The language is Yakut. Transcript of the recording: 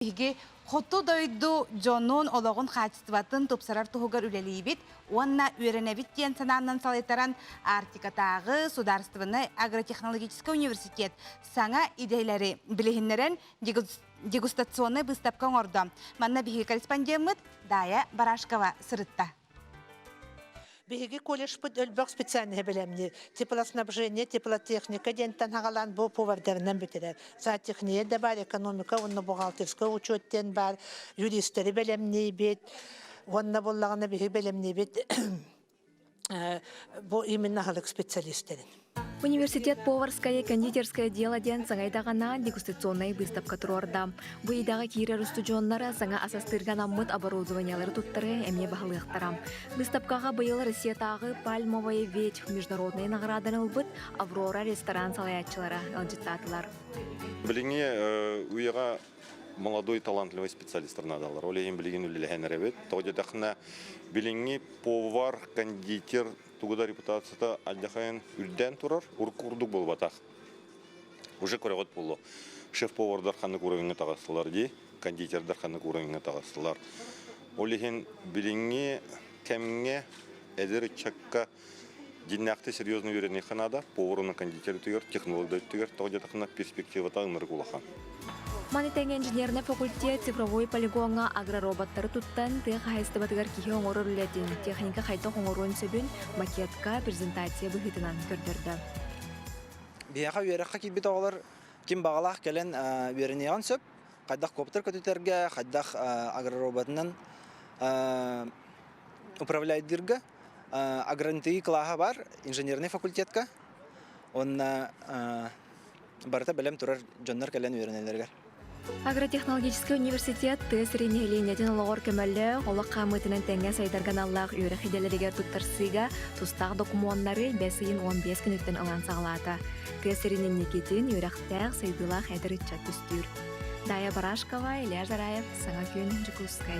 Биһиги хоту дойду дьонун олоҕун хаачыстыбатын тупсарар туһугар үлэлиибит уонна үөрэнэбит диэн санаанан салайтаран Арктикатааҕы судаарыстыбаннай агротехнологическай университет саҥа идэлэри билиһиннэрэн дегустационнай быыстапка оҥордо. Манна биһиги корреспондеммыт Дая Барашкова сырытта. Биһиги колледжпыт өлбөх специальноһы бэлэмниир. Теплоснабжение, теплотехника диэнтэн хагалаан бу повардарынан бүтэрэр. Зоотехния да баар, экономика уонна бухгалтерскай учет диэн баар, юристэри бэлэмниибит. Уонна буоллаҕына биһиги бэлэмниибит бу именно аһылык специалистэрин. Университет поварское кондитерское дело диэн саҥа идэҕэ дегустационнай быыстапка туруорда. Бу идэҕэ киирэр устудьуоннар саҥа ас астыырга анаммыт оборудованиелары туттары эмиэ баһылыахтара. Быыстапкаҕа быйыл Россиятааҕы «Пальмовая ветвь» международнай наҕарааданы ылбыт «Аврора» ресторан салайааччылара ыалдьыттаатылар. Билиҥҥи үйэҕэ молодой талантливый специалистар наадалар. Ол иһин билигин үлэлэһэн эрэбит. Тоҕо диэтэххинэ, билиҥҥи повар, кондитер тугу да репутацията алдьахайын үрдээн турар, урукку курдук буолбатах. Уже көрөҕүт буолуо. Шеф-повардар ханнык уровеҥҥа таҕыстылар дии, кондитердар ханнык уровеҥҥа таҕыстылар. Ол иһин билиҥҥи кэмҥэ эдэр ыччакка дьиннээхтик серьезно үөрэниэххэ наада. Повар уонна кондитер өттүгэр, технолог да өттүгэр, тоҕо диэтэххинэ перспективата ынырык улахан. Маны тэҥэ инженернэй факультет цифровой полигоҥҥа агророботтары туттан тыа хаһаайыстыбатыгар киһи оҥорор үлэтин, техника хайдах оҥоруон сөбүн макетка презентация быһыытынан көрдөрдө. Биһиэхэ үөрэххэ киирбит оҕолор ким баҕалаах кэлэн үөрэниэҕин сөп. Хайдах коптер көтүтэргэ, хайдах агророботынан управляйдыырга агронтии кылааһа бар инженерный факультетка. Уонна барыта бэлэм турар дьоннор кэлэн үөрэнэллэригэр. Агротехнологическай университет тыа сирин нэһилиэнньэтин олоҕор көмөлөөх, олох хаамыытынан тэҥҥэ сайдарга аналлаах үөрэх идэлэригэр туттарсыыга тустаах докумуоннары бэс ыйын 15 күнүттэн ылан саҕалаата. Тыа сирин инникитин үөрэхтээх, сайдыылаах эдэр ыччат түстүүр. Дая Барашкова, Илья Жараев, Саҥа күн, Дьокуускай.